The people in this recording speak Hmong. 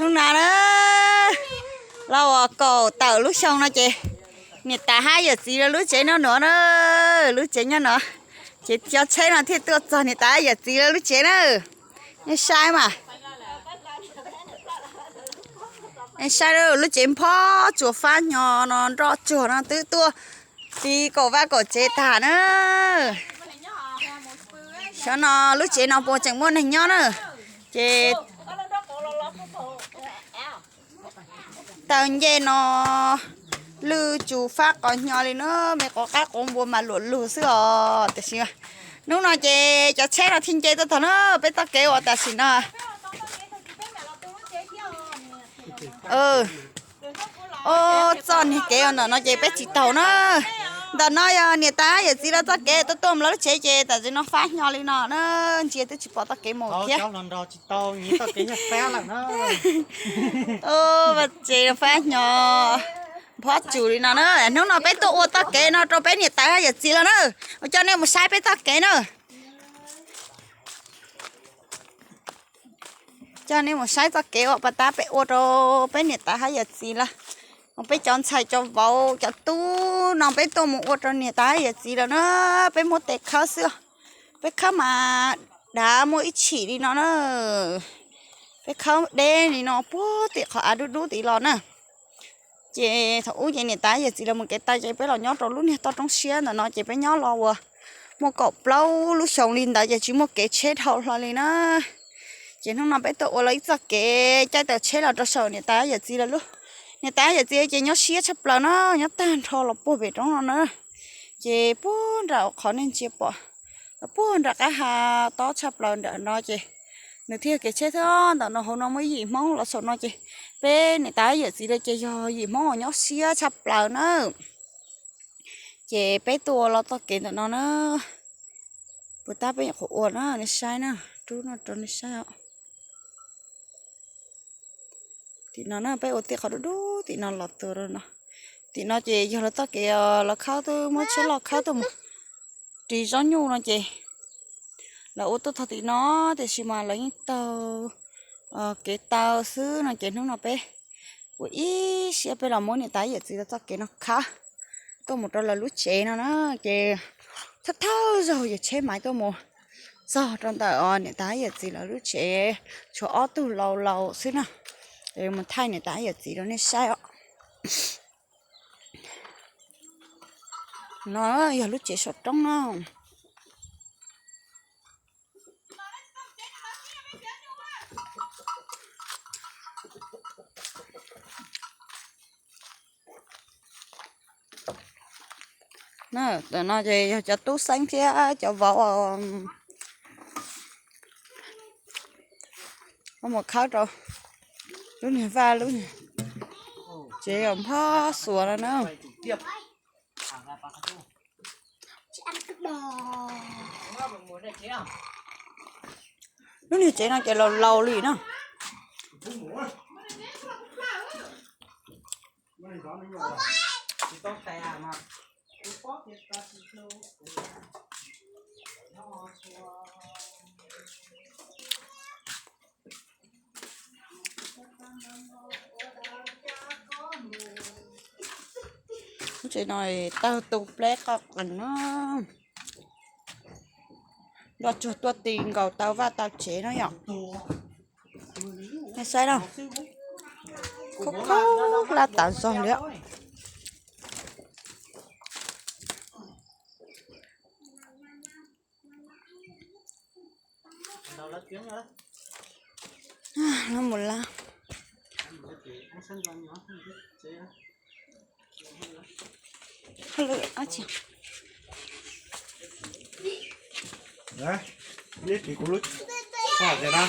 Hnub no na, los uas kaum tawm lub xyoo no ces niam tais hab yawm txiv lawv lub tsev nyob nuav na, lub tsev nyob nuav, ces cov tsheb no thiaj tuaj txog niam tais hab yawm txiv lawv lub tsev na. Nej saib mas, nej saib lub tsev nphob tsuas fab hnyo no, nroj tsuag no twb tuaj tiv kaum vaj kaum tsev tag na. Xyov no lub tsev no puas tseem muaj neeg nyob na, ces taw ncej no lwj tsuas fab qos hnyo li na, me quav qaib quav npua mas luam lug xwb os. Tiam sis hnub no ces cov tsheb no thiaj nce tuaj tog na, peb txoj kev uas tam sim no. Ua txoj niag kev ntawm no ces peb tsis taug na. Ntawm no yog niam tais hab yawm txiv lawv txoj kev tuaj tuaj mus lawv lub tsev ces tam sim no fab hnyo li no na, ntsia twb tsis pom txoj kev mus thiab. Vaj tsev fab hnyo nphob tsuas li no na. Hnub no peb tuaj ua txoj kev no rau peb niam tais hab yawm txiv lawv na, ua coj nej mus saib peb txoj kev na. Coj nej mus saib txoj kev uas pas tab peb ua rau peb niam tais hab yawm txiv lawv, peb cov ntxhais cov vauv cov tub no peb tuaj mus ua rau niam tais hab yawm txiv lawv na. Peb muab tes khawb xwb, peb khawb mas dav muaj ib tshim li no na. Peb khawb deb li no puag tim qhov av dub dub tid los na. Ces thaum ub ces niam tais yawm txiv lawv mus kev taw ces peb los nyob rau lub niag toj roob siab ntawm no ces peb nyob los uas muaj kaum plaub lub xyoos li ntawd ces tsis muaj kev tsheb dhau hlo li na. Ces hnub no peb tuaj ua lawv ib txoj kev caij taw tsheb los rau saum niam tais yawm txiv lawv lub. Niam tais yawm txiv ces nyob siab tshaj plaws na, nyob tag nrho los puag pem roob no na. Ces puag nram qhov nej ntsia pom, puag nram qab ha tob tshaj plaws nram no ces nws thiaj kev tsheb thiab. Ntawm no hauv no muaj ib yim Hmoob los saum no ces peb niam tais yawm txiv lawv ces yog yim Hmoob uas nyob siab tshaj plaws na. Ces peb tuaj los txoj kev ntawm no na, puas tab peb nyuam qhuav ua na, nej saib na, rub no rau nej saib os. Tim no na peb ua tij qhov dub dub tim no los tuaj no. Tim no ces yog lawv txoj kev, lawv khawb twb muab tsheb loj khawb tuaj mus ris zaub nyuj no ces lawv ua tuaj txog tim no, tiam sis mas lawv yeej taug kev taw xwb no ces hnub no peb ua ib siab peb los muab niam tais yawm txiv lawv txoj kev no khawb tuaj mus rau lawv lub tsev no na. Ces thawj thawj zaug yawg tsheb maiv tuaj mus txog rau ntawm niam tais yawm txiv lawv lub tsev, tshuav ob tug laus laus xwb na. Mus thaij niam tais yawm txiv rau nej saib os. No yog lub tsev saum roob no. Tam no ces yog cov tub xeeb thiab cov vauv mus khawb rau lub niag vaj lub niag tsev nphob xuas no na. Lub niag tsev no ces laus laus li na. Lub tsev no tawg tu pleb qoj qees na. Nroj tsuag tuaj ti nkaus taw vaj taw tsev no yom. Nej saib na, khaub khaub hlab tav zog li. Lab mus lab. Neb ris kuv lub, tias na.